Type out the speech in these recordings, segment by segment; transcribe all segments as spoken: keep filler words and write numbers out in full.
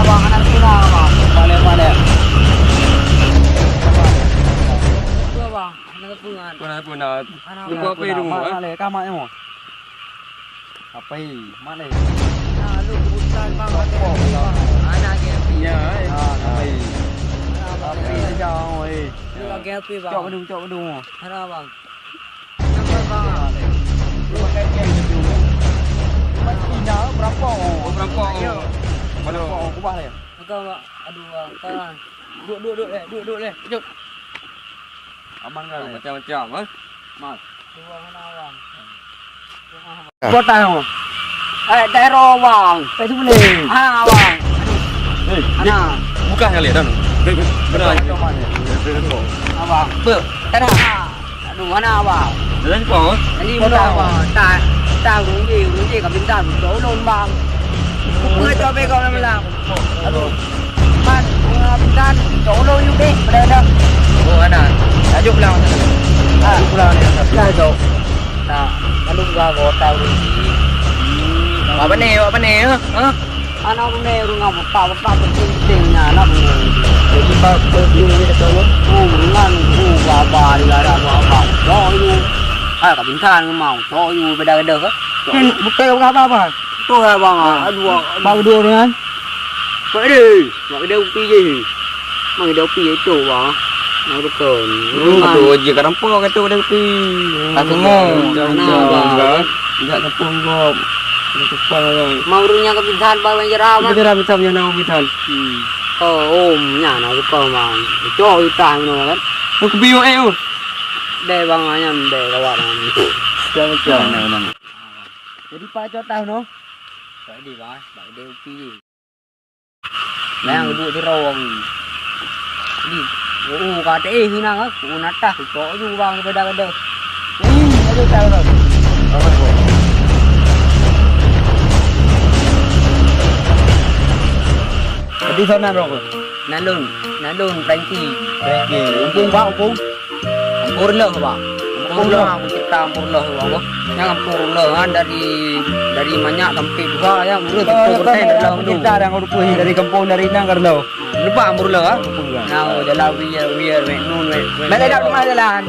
Abang, hana guna, Abang. Mana, mana? Apa, Abang? Hana guna. Pernah, pernah. Hana guna. Apa, apa? Mak, mak leh, ka mak nyoe. Apa, mak leh? Nah, lu kebutuhan, Bang. Apa, Bang? Anak dia. Ya, eh. Ah, apa? Apa, ya, oi. Lu lagi apa, Bang? Cok gedung, cok gedung. Hana, Bang. Kenapa, Bang? Lu pakai dia gitu. Mat Cina, perampok. Oh, perampok. Ya. Perampok, kubah dia. Pegang, Bang. Aduh, Bang. Pegang. Duduk, duduk, duduk, eh. Duduk, duduk, eh. Jom. Aman kan? Macam-macam, eh? Mas. Dua mana, Bang? Kota, Bang. Eh, daerah, Bang. Saya tu boleh. Ah, Bang. Eh, ana. Bukan kali, Dan. Benar. Abang. Apa? Tanah. Aduh, mana, Bang? Jalan kau? Ini kota, Bang. Tak, tak, urung je, urung je, kami tak, urung, Bang. Apa tu, apa kau nak bilang? Aduh. Mat, bunga bintang, tolong yuk deh, pada dah. Oh, ana. Tajuk pulang. Ha. Tajuk pulang ni. Dah tu. Nah, lalu gua kota ni. Apa ni? Apa ni? Ha? Ha? Anak ni rumah bapak, bapak penting-penting nya anak ni. Jadi, Pak, penting ni kata lu. Oh, dengan, oh, baba di dalam baba. Tolong yuk. Ha, kat bintang mau. Tolong yuk, beda-beda ke? Kan, bukan apa-apa, Bang. Tu lah, Bang. Ah. Aduh, Bang, kedua dengan. Mak dia, mak dia upi je. Mak dia upi je tu, Bang. Mak rukun. Hmm, tu je kat rampak kat tu dia upi. Tak semua. Nah, Bang. Enggak tepung gop. Enggak tepung gop. Mau runya ke pintan, Bang, yang jerah, Bang. Jerah pintan, yang nak pintan. Hmm. Oh, oh, nya nak rukun, Bang. Cok utah ni, kan. Aku biu eh, oh. Deh, Bang, ayam deh, kawan. Jangan, jangan. Jadi, Pak, cok tah, no? Tak ada, Bang. Tak ada upi je. Nah, yang duduk di rawang ni. Di, oh, kata, eh, hina, ah. Oh, natah, cok ju, Bang, beda-beda. Ini, ada tak, Bang? Jadi, sana, Bro. Nalun, nalun, Frankie. Frankie. Umpung, Pak, umpung. Ampôn lheueh, Bang. Ampôn lheueh, aku cerita ampôn lheueh, Bang. Nyang ampôn lheueh, kan, dari, dari manyak sampai tuha, ya, ureueng tujuh puluh persen dari lheueh tu. Cerita yang kau dupeue dari kampung, dari nang ka lheueh. Lepas ampôn lheueh, ah? Ampôn lheueh. Nah, jalan wir, wir, wek nun, wek, wek. Mana dah rumah jalan?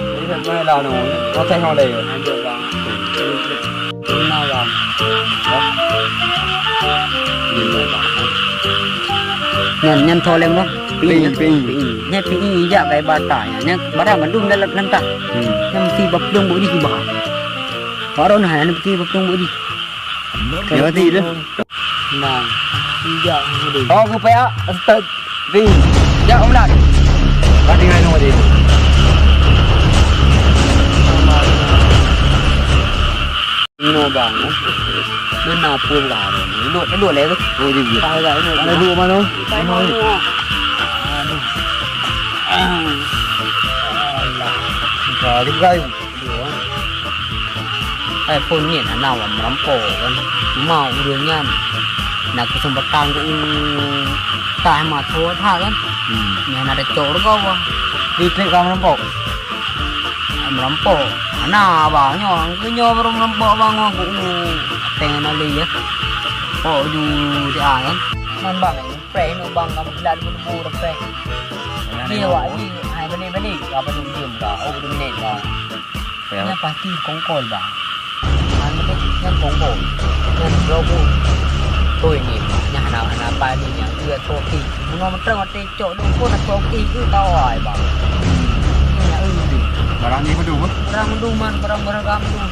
Mana dah, no? Proses yang ada. Ada, Bang. Lima, Bang. Lima, Bang. Nyan, nyan tho lé, Bang. Pi, pi. Pi. Nyan pi jak kai bata nyan. Nyan barang mandum dalam lantah. Hmm. Nyan mesti bapdong bak jih bah. Baru nah, nyan mesti bapdong bak jih. Ya, mati dah. Nah, pi jak deh. Oh, aku payah. Start. Pi. Jak, Om Lan. Tadi ngai nunggu tadi. Inoe bang, eh. Beuna peue bang. Duduk, duduk lé tu. Oh, dia, dia. Ada dua mana? Aduh. Alah. Buka juga, yuk. Hai, phôn nyan hana awak meurampok kan. Cuma ureueng nyan na keuseumpatan keu tah masa that kan. Hmm. Nyan ada cok rego bah. Di klik ka meurampok. Meurampok. Hana abah nyoe, keu nyoe baru meurampok abah ngon ku. Teng mali ya. Pok ju dia kan. Man bang, preh nu bang kamu gelat bu-bu preh. Dia wak ji, hai beli-beli. Ka padum jeuem ka, oh, padum menit ka. Nyan pasti kongkol, Bang. Nyan kongkol. Nyan droe. Oi, nyan hana, hana apa ni, nyan, iya, toki. Bunoe meutrang watèe cok dong pun toki tu tawai, Bang. Nyan, eh. Barang ni mandum, eh? Barang mandum, man, barang-barang ka mandum.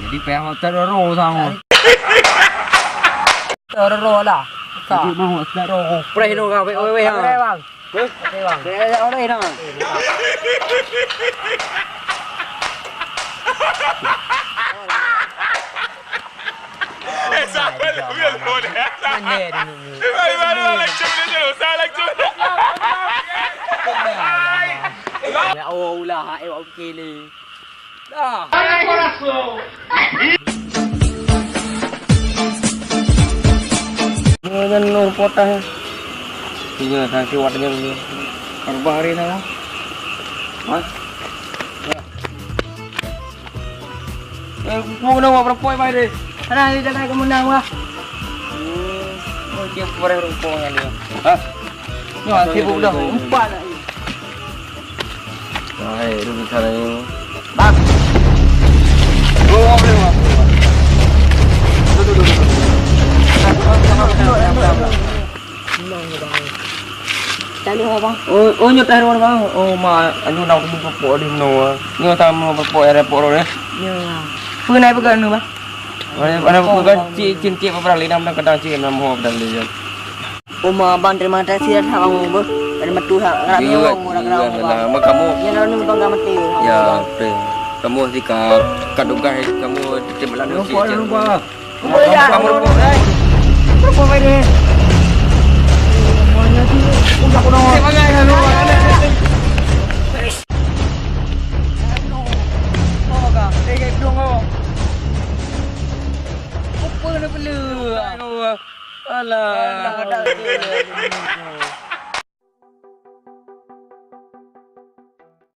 Jadi payah hotel ro sama. Ro, ro lah. Sa. Jadi mau hotel ro. Preh no ka, weh, weh, weh, ha. Preh, Bang. Hah? Preh, Bang. Preh, ya, orang dah. Eh, siapa yang bilang kau ni? Mana dia ni? Mana, mana, langsung dia tu. Saya langsung. Ya Allah, ulah, eh, awak kele. Dah. Nyoe nyan nyoe potah. Iya, tadi waktu nyoe. Arba hari na. Hah? Eh, mau kena buat berapa mai deh? Ada, ada, ada kemenang, wah. Hmm, oh, dia kurang rupa dengan dia. Hah? Nyoe, sibuk dah. Empat nak ni. Hai, duduk sana ni. Bang. Dua boleh, Bang. Duduk, duduk, duduk. Tadi apa, Bang? Oh, oh, nyoe tadi, Bang. Oh, ma, anu, nak tunggu pokok di mana? Nyoe sama pokok ya, pokok deh. Ya. Pernah pegang ni, Bang? Mana, mana pegang cik, cik, cik, apa, Bang? Lidam dan kadang cik, nama, Bang, Lidam. Uma, Bang, terima kasih ya, sama kamu, beuh. Dari metu, ha, rami wong, orang kenal, Bang. Sama kamu. Ya, lalu ni, Bang, gak mati. Ya, betul. Kamu sih, Kak, Kak Dugai, kamu terima kasih. Lupa, lupa. Kamu lupa, eh. Lupa, Bang, deh. Semuanya sih, udah kuno. Terima kasih, lupa. Apa, Kak? Eh, kayak hidung kau. Apa ni bela? Alah. Alah.